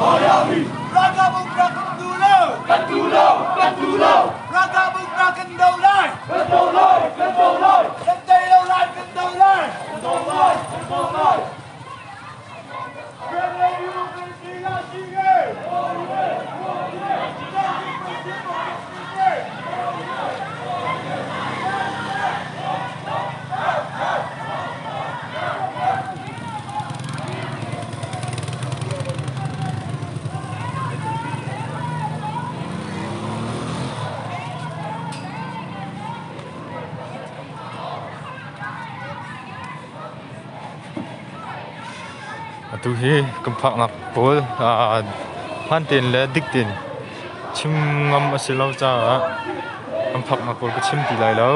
Ralkap uknak kan duh lo! Kan duh lo! Kan duh lo! Ralkap uknak kan do lai! Kan do lai! Kan do lai! Kan tei lo lai! Kan do lai! Kan do lai! Kan do lai! Atu hi kan phaknak pawl hmaan tein le dik tein chim ngam a si lo caah kan phaknak pawl ka chim ti lai lo.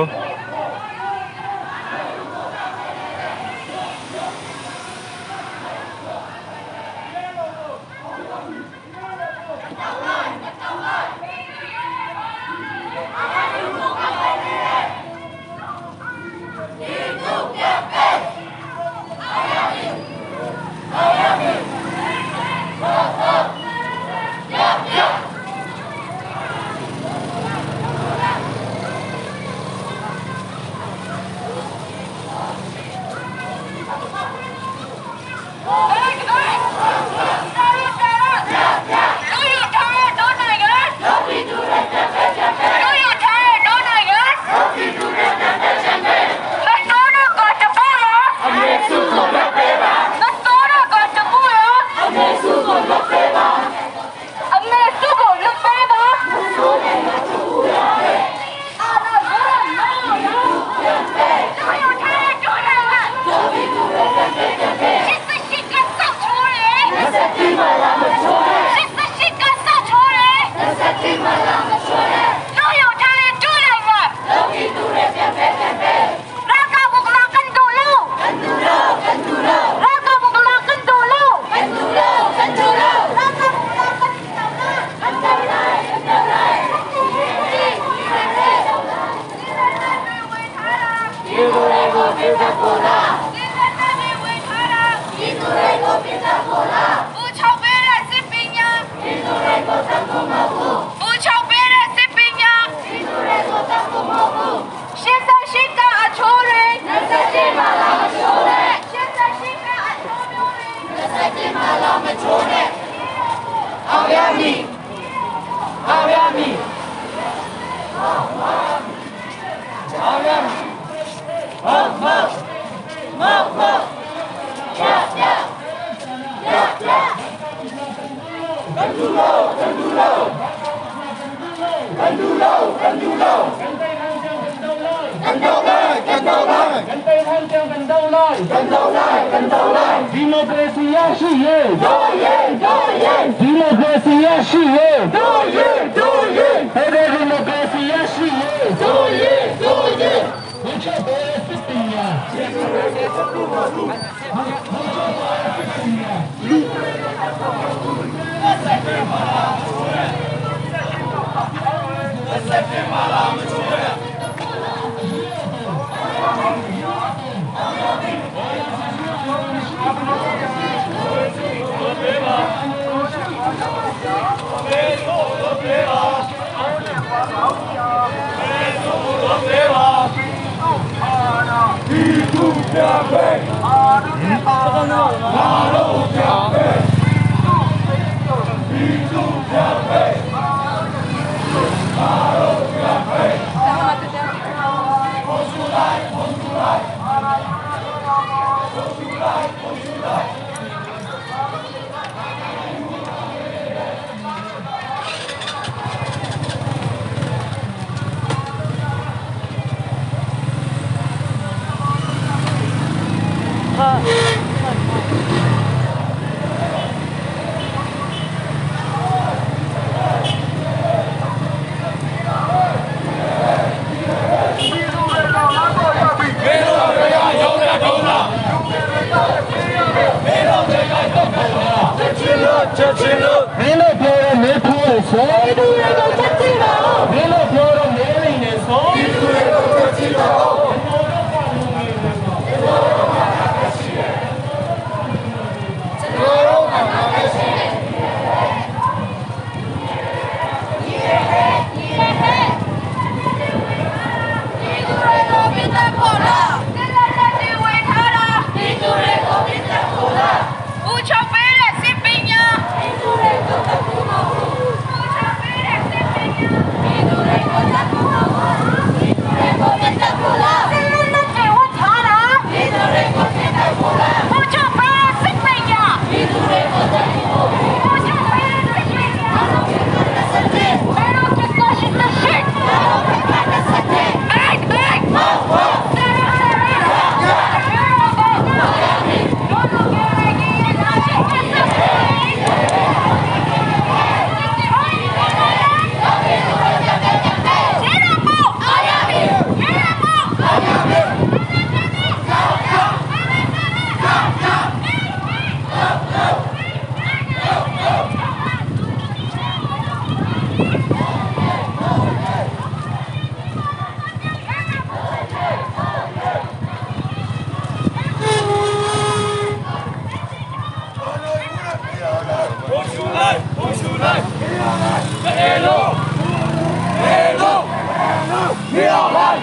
lai lai Elo Elo Elo lai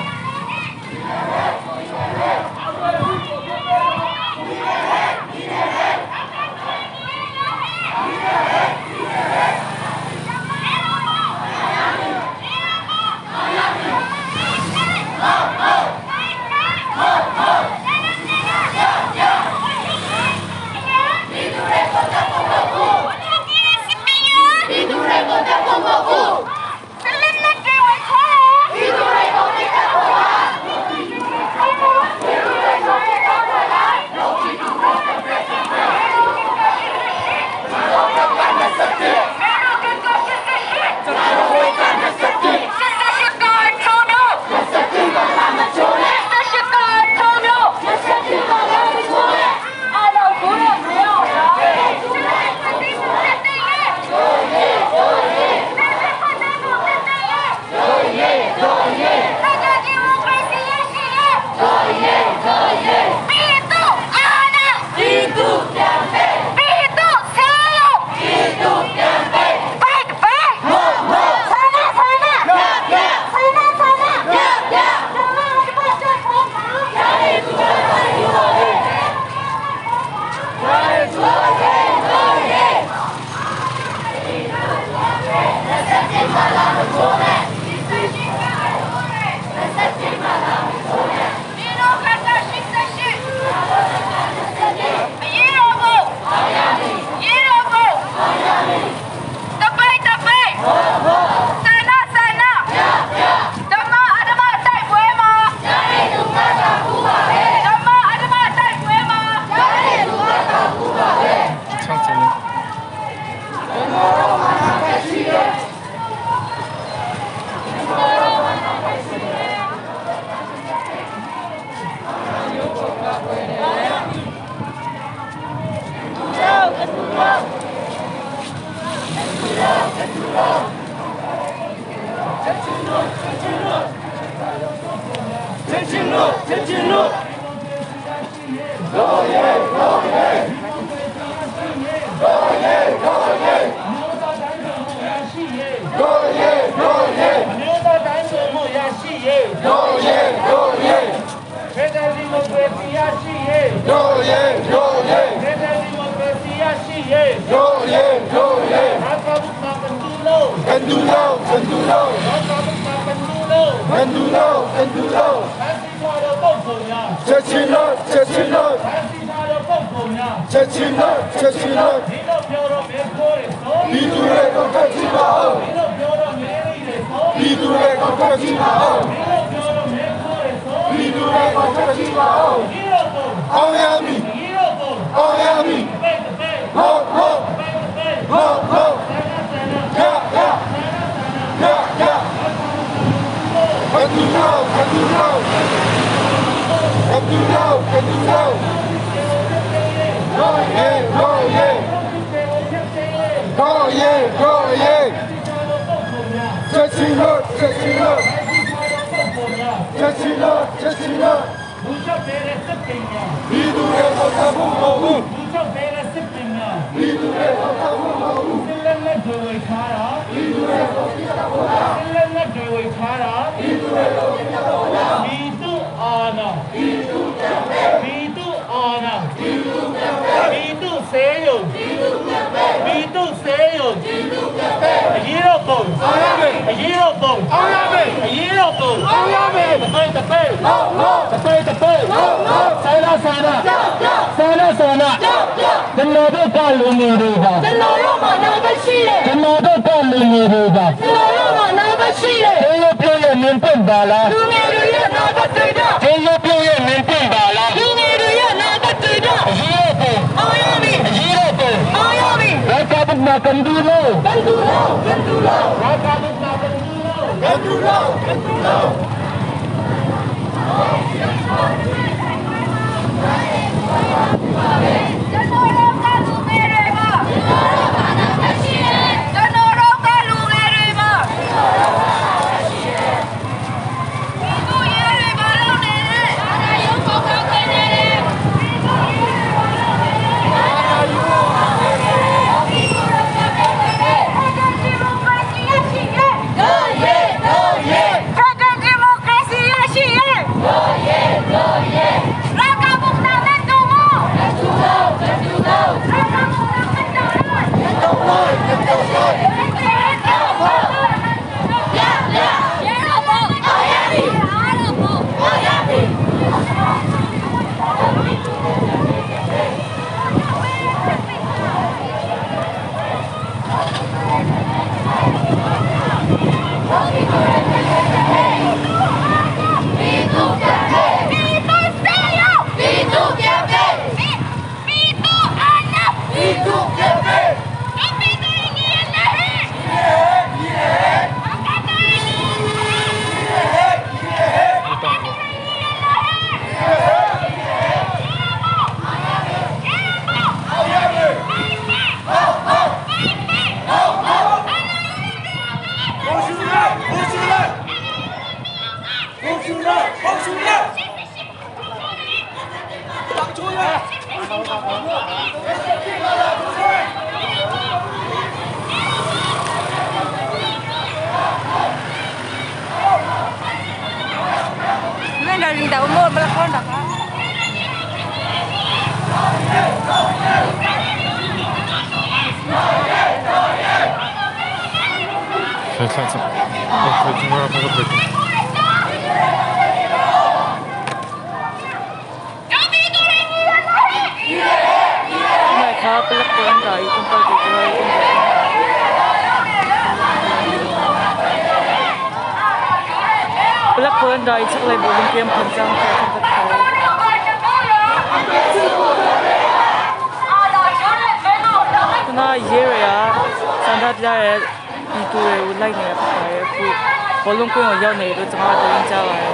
Kan duh lo, kan duh lo, kan duh lo, kan duh lo.ချက်ချင်းလို့ချက်ချင်းလို့ချက်ချင်းလို့ချက်ချင်းလို့ဒီသူတွေကိုဖက်ချပါအောင်ဒီသူတွေကိုဖက်ချပါအောင်ဒီသူတွေကိုဖက်ချပါအောင်အောင်ရမည်အောင်ရမည်ဟုတ်ဟုတ်ဟုတ်ဟုတ်ရရရရကန်တူလို့ကန်တူလို့ကန်တူလို့ကန်တူလို့ go yeah go yeah go yeah go yeah ချက်ချင်းလို့ချက်ချင်းလို့ချက်ချင်းလို့ချက်ချင်းလို့ဒီသူတွေကိုတတ်ဖို့မဟုတ်ဘူးဒီသူတွေကိုတတ်ဖို့မဟုတ်ဘူး အရေးတော့ပုံအောင်ရမယ်အရေးတော့ပုံအောင်ရမယ်အရေးတော့ပုံအောင်ရမယ်တပိတ်တပိတ်ဟုတ်ဟုတ်တပိတ်တပိတ်ဟုတ်ဟုတ်ဆိုင်လာဆိုင်လာဆိုင်လာဆိုင်လာကျွန်တော်တို့ကလူငယ်တွေပါ ကျွန်တော်တို့မှာနာမရှိတယ် ကျွန်တော်တို့ကလူငယ်တွေပါ ကျွန်တော်တို့မှာနာမရှိတယ် ကျေရပြည့်ရဲ့မြင်ပွင့်ပါလား လူငယ်တွေရဲ့နာဂတ်တွေတော့ ကျေရပြည့်ရဲ့မြင်ပွင့်ပါလား လူငယ်တွေရဲ့နာဂတ်တွေတော့ အရေးတော့ပုံ အောင်ရမည် အရေးတော့ပုံ အောင်ရမည် ရကဘနာကန်ဒူလို့ ကန်တူလို့ကန်တူလို့ ရကဘနာကန်ဒူလို့ ကန်တူလို့ကန်တူလို့ ကျွန်တော်တို့ကလူငယ်တွေပါကျွန်တော်တို့မှာနာမရှိတယ်ကျွန်တော်တို့ကလူငယ်တွေပါကျွန်တော်တို့မှာနာမရှိတယ်ဒီလူရဲတွေဘာလို့နေလဲအာနာယုံပေါက်ကောက်နေတယ်ဒီလူရဲတွေဘာလို့နေလဲအာနာယုံပေါက်ကောက်နေတယ်ဒီလူရဲတွေ Nai kha palek pawl an ra i tlawmpal te cu ral kan tuah. Palek pawl an ra i chaklei bawlung ke an phan cang tiah kan rat kho. Tuna yere ah sandat la e itu e ulai ne pa e ku bawlung ko yaw ne do changa do in cha wa e.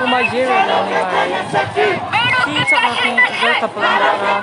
Kuma yere la ne Hi chaka king ralkap pawl an rak ra.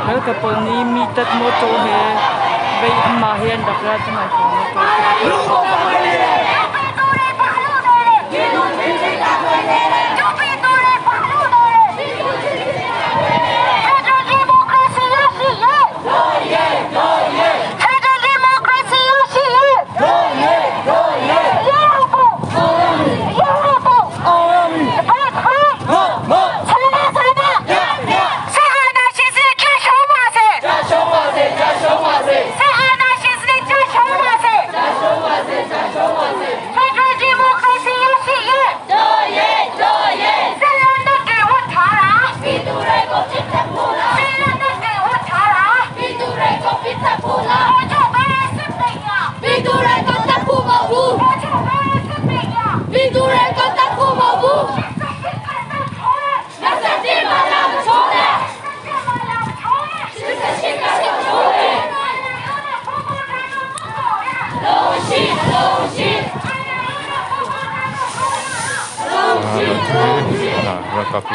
Ralkap pawl nih mitat mawtaw he vei anmah he an rak ra ti ngai fawn mawtaw.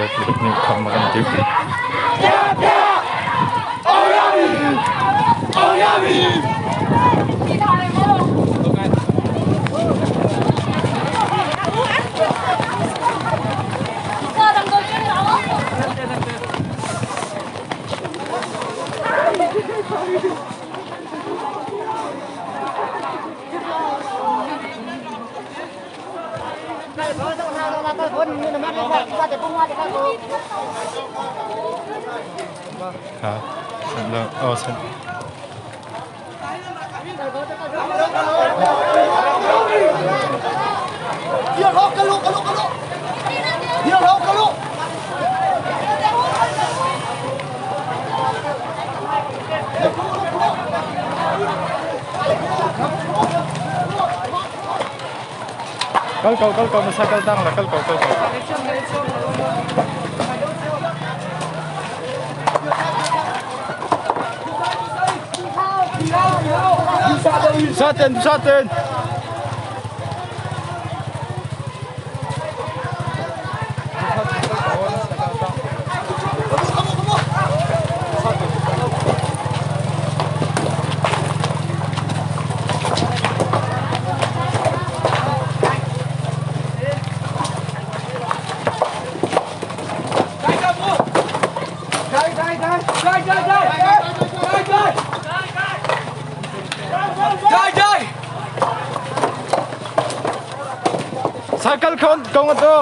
le palek nih kham a kan timh. Ha, oh, send. Kal ko, kal ko, masa kal tang la, kal ko, kal ko. Saten, saten. Cycle khon kong atu.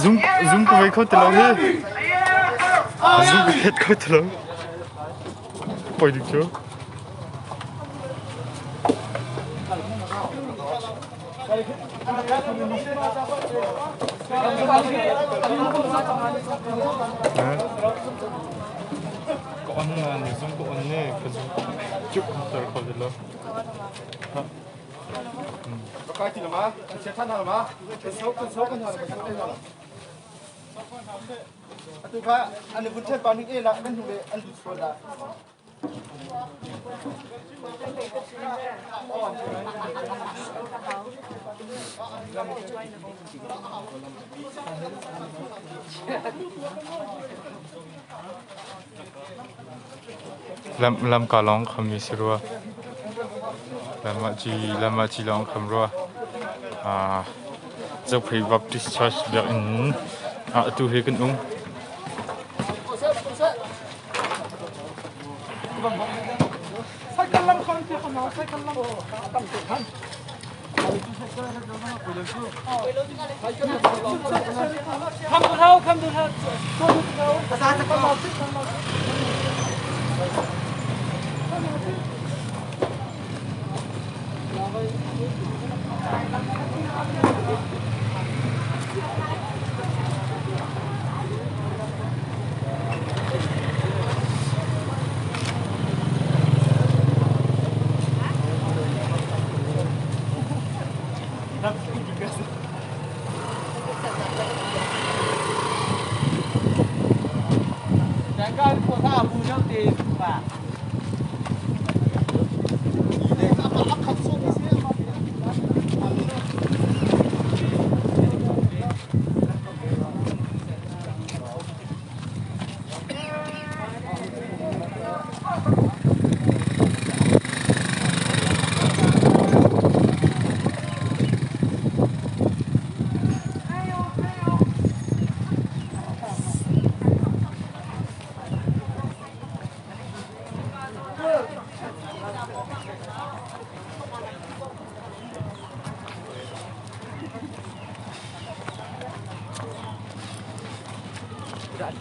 Zoom zoom ka vei kho ti lo hi. Zoom ka phet kho ti lo. Poi dik cu. Ka on na ni zoom ka on ne ka zoom cuk tar kho ti lo. Kai ti lama, kan chia than hna lama, kan sok kan sok kan hna kan sok hna. Atu kha an vun then pa ning e la kan hnu le an lut sual la. Lam lam ka lawng khami si rua. Lam ah ci lam ah ci lawng kham rua. Ah Zophei Baptist Church biakinn ah atu hi kan um. Akan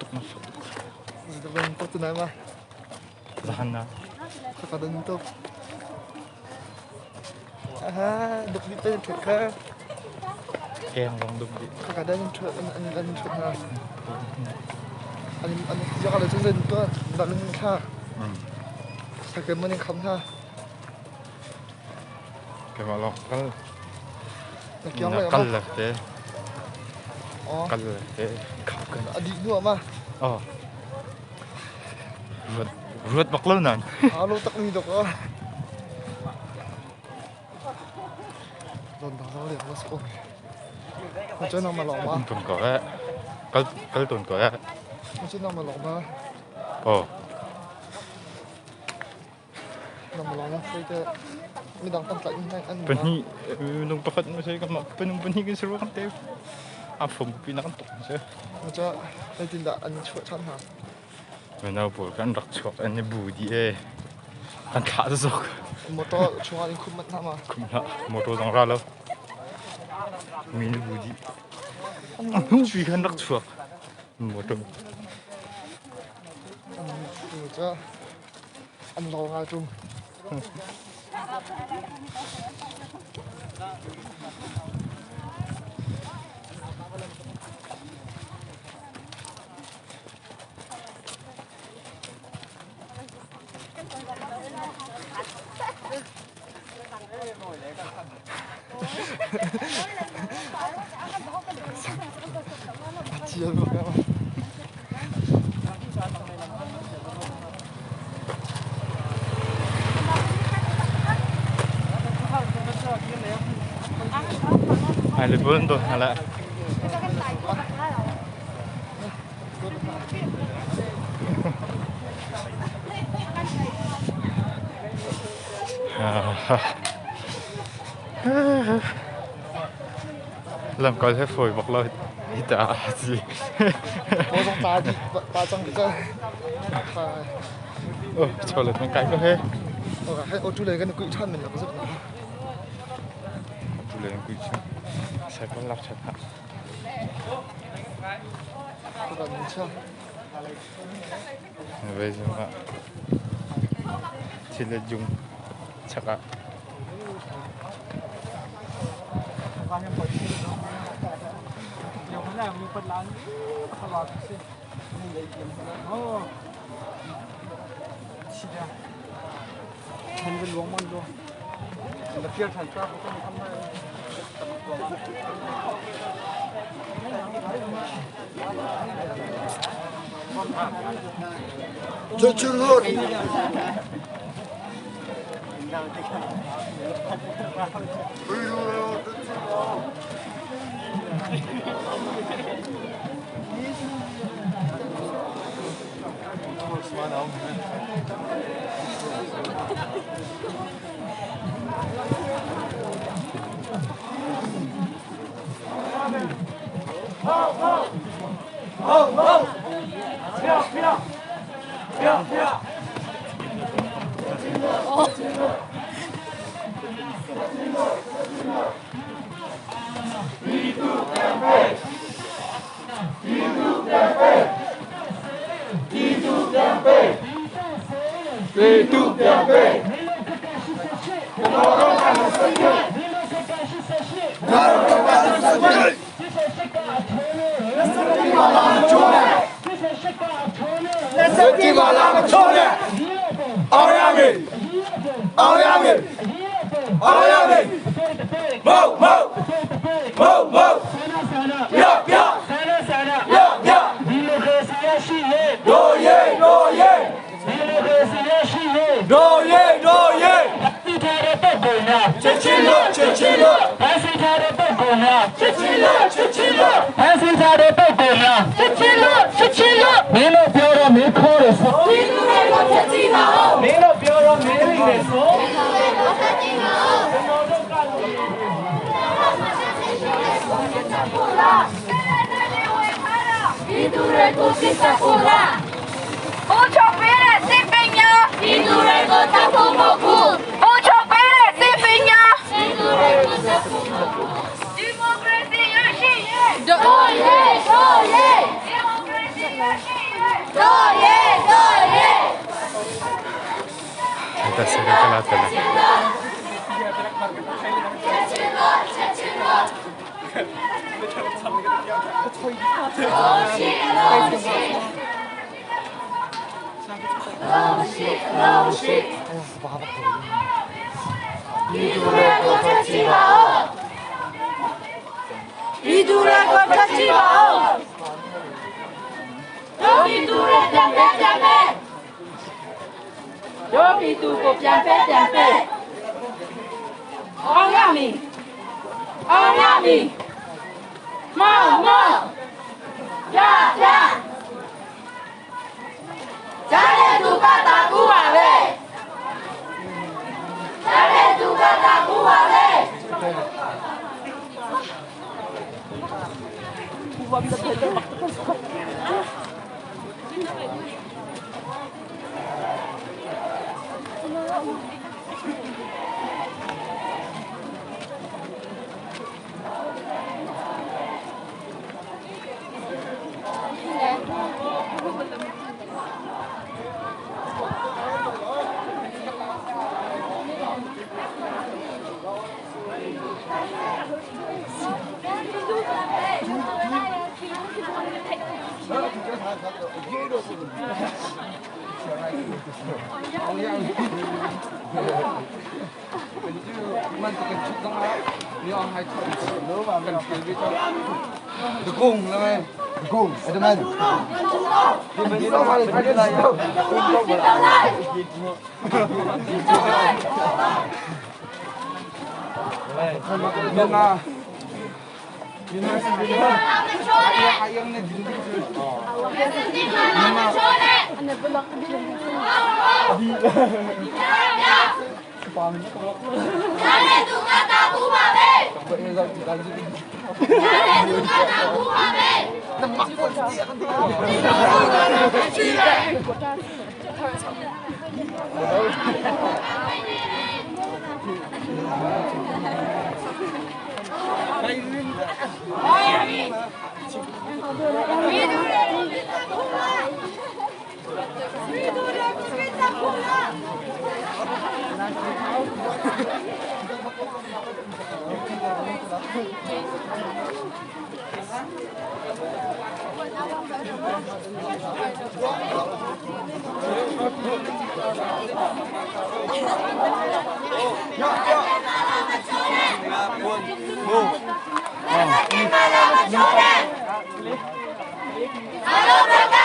tuk na tuk. Tuk tu nai ma. Zahan na. Ka dan tuk. Aha, duk di pe thut kha. Keng rong duk di. Ka dan thut an an an thut na. An an ya le chung zen to da lung kha. Sa ke man kham ha. Ke ma long kal. Na kal la te. Kal la te. Kham kan. Adi nu ma. Oh. Ruat ruat bak lo nan. Alo tak mi dok ah. Don dang dang liang mas ko. Ma cho nang ma long ma. Tun ko eh. Kal kal tun ko eh. Ma cho nang ma long ma. Oh. Nang ma long na sei te mi dang tam tlai ni an. Pahnih minung pakhat mo sei kan minung pahnih kan siru kan te. A phung pi na kan tuk se. Ma cho zeitin dah an chuah than hna? Mino pawl kan rak chuak an i bu dih ee. Kan thlah zok. Motor chungah in khum mat hna ma? Khum hlah. Motor zong ra lo. Mi ni bu dih. A hnu pi khan rak chuak. Motor. An lo ngai ṭung. Chia bak ah. Ai le bun do hala. Lamkal he fawi bak lo hi ta a si. Maw zong ta di pa cang ti ca. Oh, chawlet man kai ko he. Oh, hai auto le kan kui than men lak zuk na. Auto le kan kui chu. Cycle lak chat ha. Về rồi ạ. Chỉ là dùng chắc ạ. Churchurur. သူတွေကိုစစ်တပ်ဖို့လား။အုပ်ချုပ်ပေးတဲ့စစ်ပညာပြည်သူတွေကိုတပ်ဖို့မဟုတ်ဘူး။အုပ်ချုပ်ပေးတဲ့စစ်ပညာပြည်သူတွေကိုတပ်ဖို့မဟုတ်ဘူး။ဒီမိုကရေစီရရှိရေးတို့ရဲတို့ရဲဒီမိုကရေစီရရှိရေးတို့ရဲတို့ရဲ ဒါစကကလာတယ် ပြည်သူတွေကိုချက်ချပါအောင်တို့ပြည်သူတွေပြန်ပဲပြန်ပဲ တို့ပြည်သူကိုပြန်ပဲပြန်ပဲအောင်ရမည်အောင်ရမည်မောင်မောင်ပြပြ ကြားတဲ့သူကတာကူပါပဲကြားတဲ့သူကတာကူပါပဲ လာမချိုးနဲ့ဒီမှာလာမချိုးနဲ့ကြားတဲ့သူကတာကူပါပဲကြားတဲ့သူကတာကူပါပဲ ပြည်သူတွေကိုစစ်တပ်ခုလားပြည်သူတွေကိုစစ်တပ်ခုလား ဒီမှာလာမချိုးနဲ့ငါတို့ခက်က21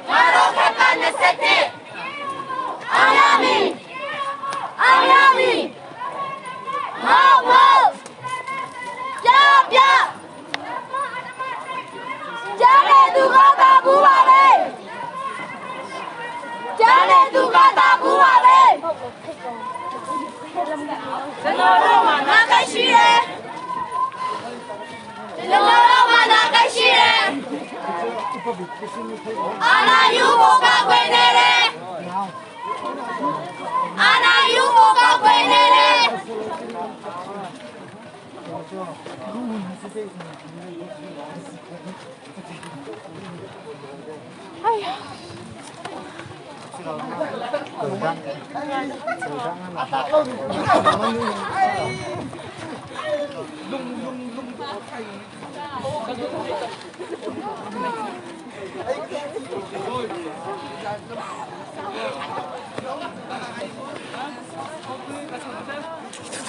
ငါတို့ခက်က21အောင်ရမည်အောင်ရမည်မောက်မောက်ပြပြကြားတဲ့သူကသာဘူးပါပဲကြားတဲ့သူကသာဘူးပါပဲ ကျွန်တော်တို့မှာ နာကရှိတယ်ကျွန်တော်တို့မှာနာကရှိတယ်အာနာယူဘကခွေနေတယ်အာနာယူဘကခွေနေတယ်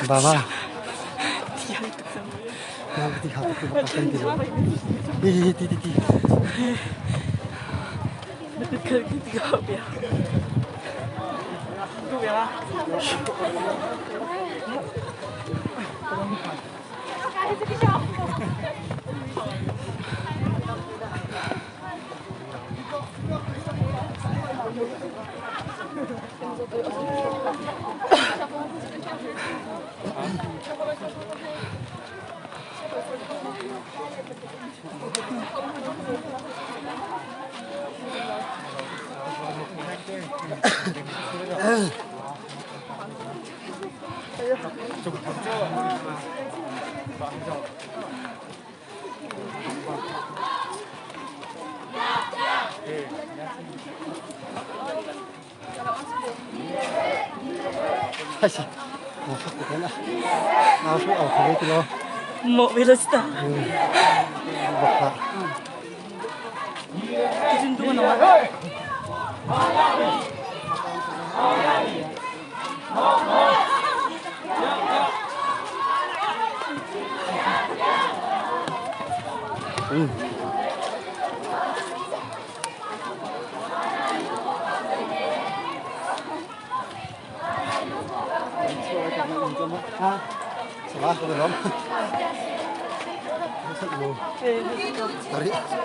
ဘာဘာဒီဟာဒီဒီဒီဒီဒီ 可以告别，告别啦。 တ Mo velocita.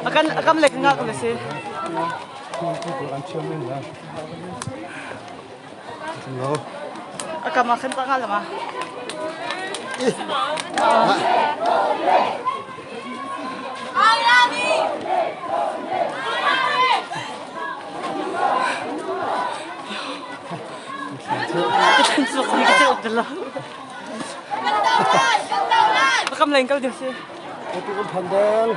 Akan akam le nga ko si. Akam akan pa nga lama. Akam lain kal dia si. Tu hi autu kan phan deng.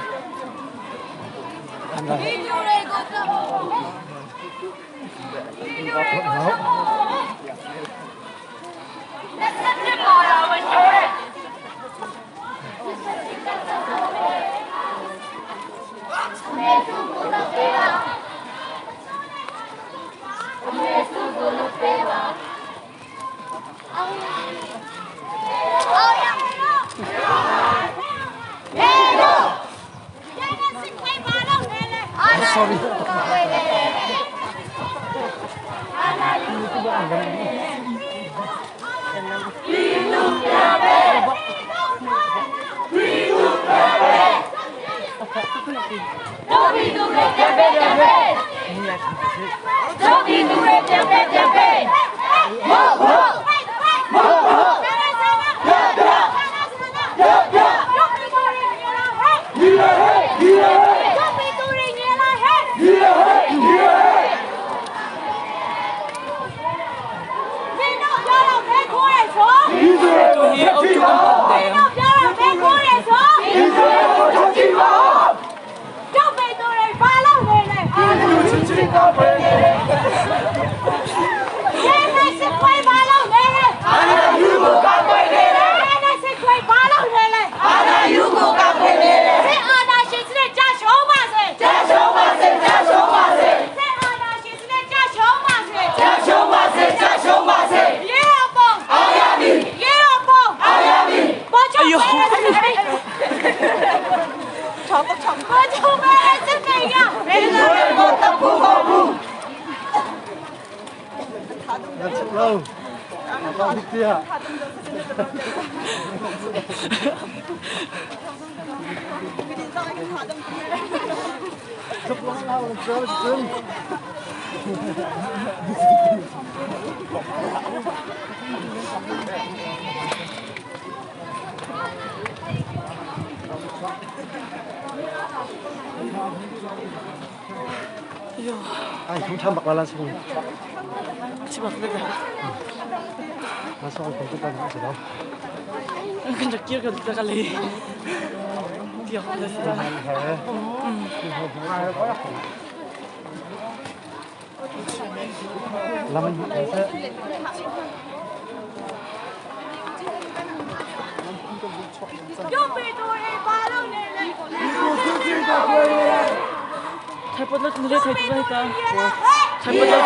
Kan rak kir kan ka le. Tiah la si. Thaipot lo le thai tu ta. Thaipot lo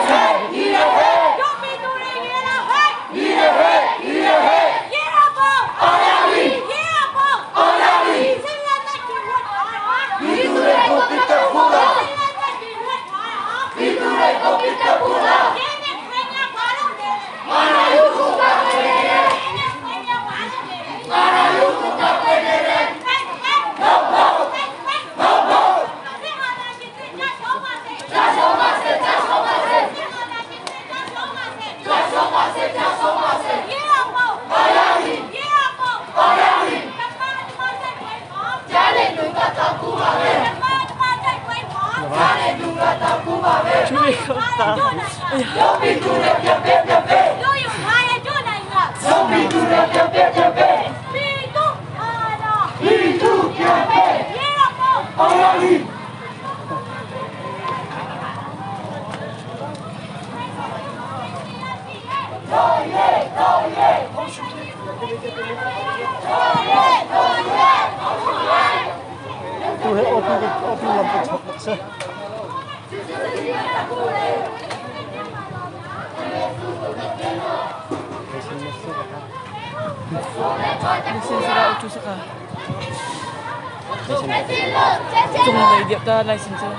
Chui ko ta. Tu he auto auto lam ka chok bak si. Saka utu saka. Cung lei diap ta license cu.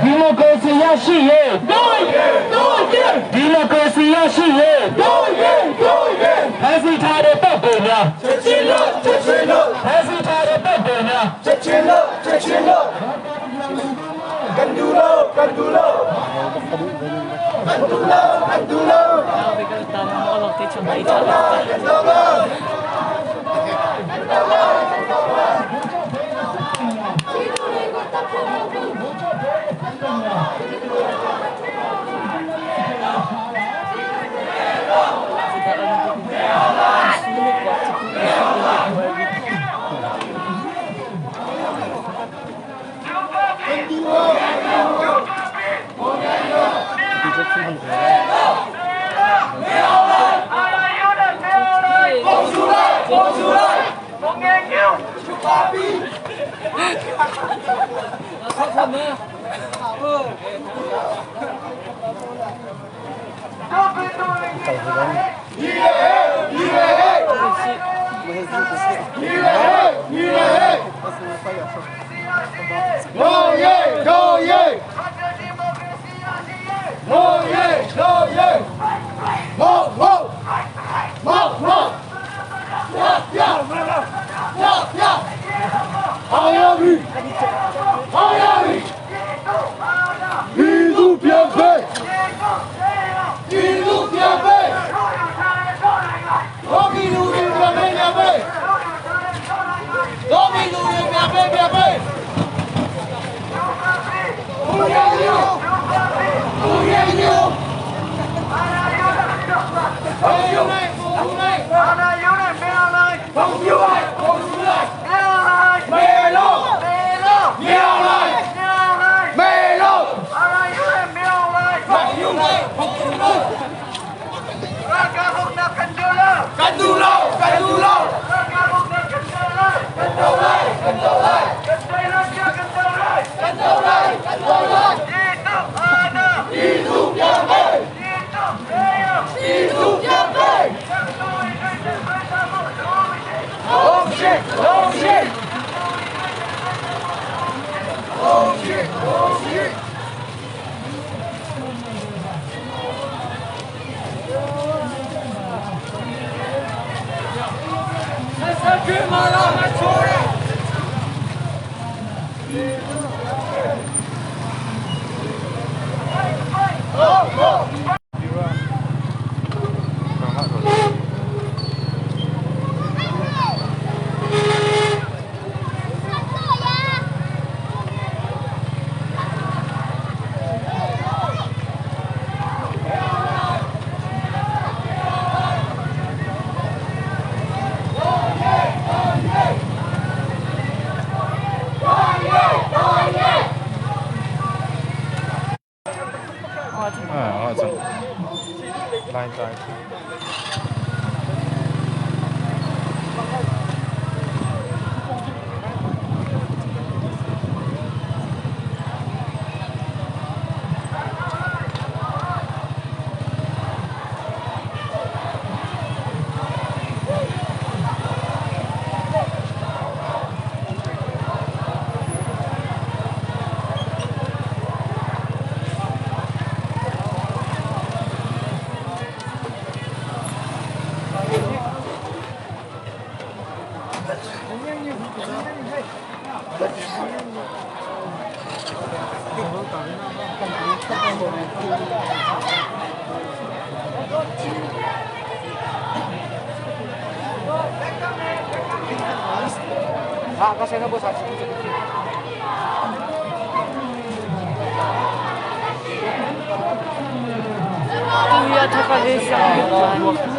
ဒီမိုကရေစီရရှိရေးဒီမိုကရေစီရရှိရေးဖမ်းဆီးထားတဲ့တပ်တွေများ ချက်ချင်းလို့ချက်ချင်းလို့ ဖမ်းဆီးထားတဲ့တပ်တွေများ ချက်ချင်းလို့ချက်ချင်းလို့ကန်ဒူလို့ကန်ဒူလို့ကန်ဒူလို့ကန်ဒူလို့ Grabe ka tama mo lang te chama i chala. မောင်ရဲဒေါ်ရဲမောင်ရဲဒေါ်ရဲမောင်မောင်မောင်မောင်ရရရရအောင်ရပြီအောင်ရပြီဒီလူပြန်ပဲဒီလူပြန်ပဲတော်ပြီလူတွေပြန်ပဲပြန်ပဲတော်ပြီလူတွေပြန်ပဲပြန်ပဲ 不愿意，不愿意。朋友们，朋友们，朋友们，朋友们，没路，没来，没路，朋友们，朋友们，敢赌喽，敢赌喽，敢赌来，敢赌来，敢赌来，敢赌来，一路变美，一路变美。龙信，龙信，龙信，龙信。 Ah, အဲ့ဒါလိုင်းတိုင်း Tu hi a thok a le siang tuk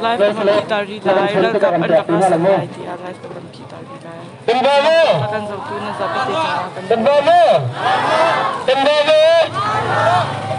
Live ka van phih ta rih lai. Ralkap an rak ra sal lai tiah live ka van phih ta rih lai. A kan zohtu nan zapi te cungah kan.